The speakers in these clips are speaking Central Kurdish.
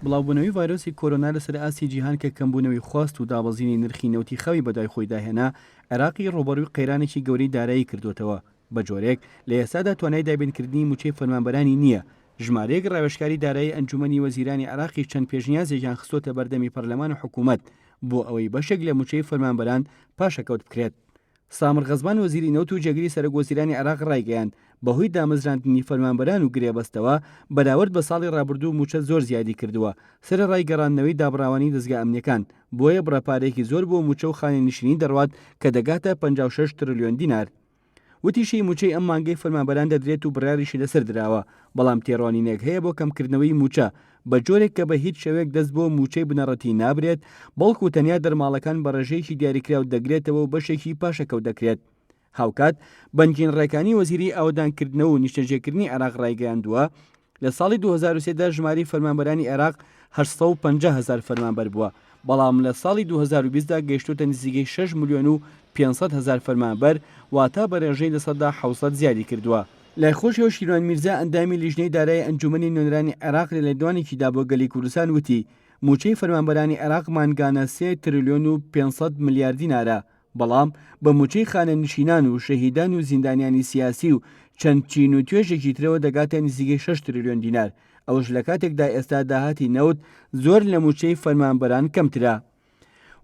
بڵاوبوونەوەی ڤایرۆسی کۆرۆنا لەسەر ئاستی جیهان کە کەمبوونەوەی خواست و دابەزینی نرخی نەوتی خاوی بەدوای خۆیدا هێنا، عێراقی ڕووبەڕووی قەیرانێکی گەورەی دارایی کردووەتەوە، بەجۆرێک لە ئێستادا توانای دابینکردنی مووچەی فەرمانبەرانی نییە، ژمارەیەک ڕاوێژکاری دارایی ئەنجوومەنی وەزیرانی عێراقیش چەند پێشنیازێکیان خستۆتە بەردەمی پەرلەمان و حکوومەت بۆ ئەوەی بەشێک لە مووچەی فەرمانبەران پاشەکەوت بکرێت. سامر غەزبان وەزیری نەوت و جێگری سەرۆک وەزیرانی عێراق ڕایگەیاند، بەهۆی دامەزراندنی فەرمانبەران و گرێبەستەوە بەراورد بە ساڵی ڕابردوو مووچە زۆر زیادی کردووە، سەرەڕای گەڕاندنەوەی دابڕاوانی دەزگا ئەمنیەکان، بۆیە بڕە پارەیەکی زۆر بۆ مووچە و خانەنشینی دەڕوات کە دەگاتە 56 ترلیۆن دینار. وتیشی، مووچەی ئەم مانگەی فەرمانبەران دەدرێت و بڕیاریشی لەسەر دراوە، بەڵام تێڕوانینێک هەیە بۆ کەمکردنەوەی مووچە، بە جۆرێک کە بە هیچ شێوەیەک دەست بۆ مووچەی بنەڕەتی نابرێت، بەڵکو تەنیا دەرماڵەکان بە ڕێژەیەکی دیاریکراو دەگرێتەوە و بەشێکی پاشەکەوت دەکرێت. هاوکات، بەنگین ڕێکانی وەزیری ئاوەدانکردنەوە و نیشتەجێکردنی عێراق ڕایگەیاندووە، لە ساڵی 2003 دا ژمارەی فەرمانبەرانی عێراق 850 هەزار فەرمانبەر بووە، بەڵام لە ساڵی 2020 دا گەیشتووەتە نزیکەی 6 ملیۆن و 500 هەزار فەرمانبەر، واتە بە رێژەی 7% زیادی کردووە. لای خۆشیەوە شیروان میرزا ئەندامی لیژنەی دارایی ئەنجوومەنی نوێنەرانی عێراق لە لێدوانێکیدا بۆ گەلی کوردستان وتی، مووچەی فەرمانبەرانی عێراق مانگانە سێ ترلیۆن و 500 ملیار دینارە، بەڵام بە مووچەی خانەنشینان و شەهیدان و زیندانیانی سیاسی و چەند چین و توێژێکی ترەوە دەگاتە نزیکەی شەش ترلیۆن دینار، ئەوەش لە کاتێکدا ئێستا داهاتی نەوت زۆر لە مووچەی فەرمانبەران کەمترە.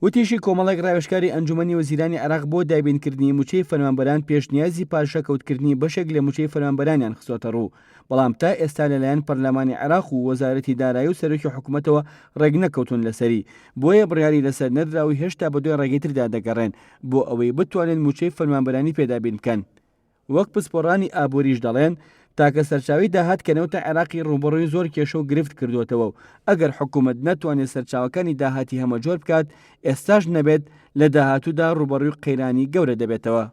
وتیشی، کۆمەڵێک ڕاوێژکاری ئەنجومەنی وەزیرانی عێراق بۆ دابینکردنی مووچەی فەرمانبەران پێشنیازی پاشەکەوتکردنی بەشێک لە مووچەی فەرمانبەرانیان خستۆتەڕوو، بەڵام تا ئێستا لەلایەن پەرلەمانی عێراق و وەزارەتی دارایی و سەرۆکی حکومەتەوە ڕێکنەکەوتوون لەسەری، بۆیە بڕیاری لەسەر نەدرا و هێشتا بەدوای ڕێگەی تردا دەگەڕێن بۆ ئەوەی بتوانن مووچەی فەرمانبەرانی پێ دابین بکەن. وەک پسپۆڕانی ئابووریش دەڵێن، تاکە سەرچاوەی داهات کە نەوتە عێراقی ڕووبەڕووی زۆر کێشە و گرفت کردووەتەوە و ئەگەر حکومەت نەتوانێت سەرچاوەکانی داهاتی هەمەجۆر بکات، ئێستاش نەبێت لە داهاتوودا ڕووبەڕووی قەیرانی گەورە دەبێتەوە.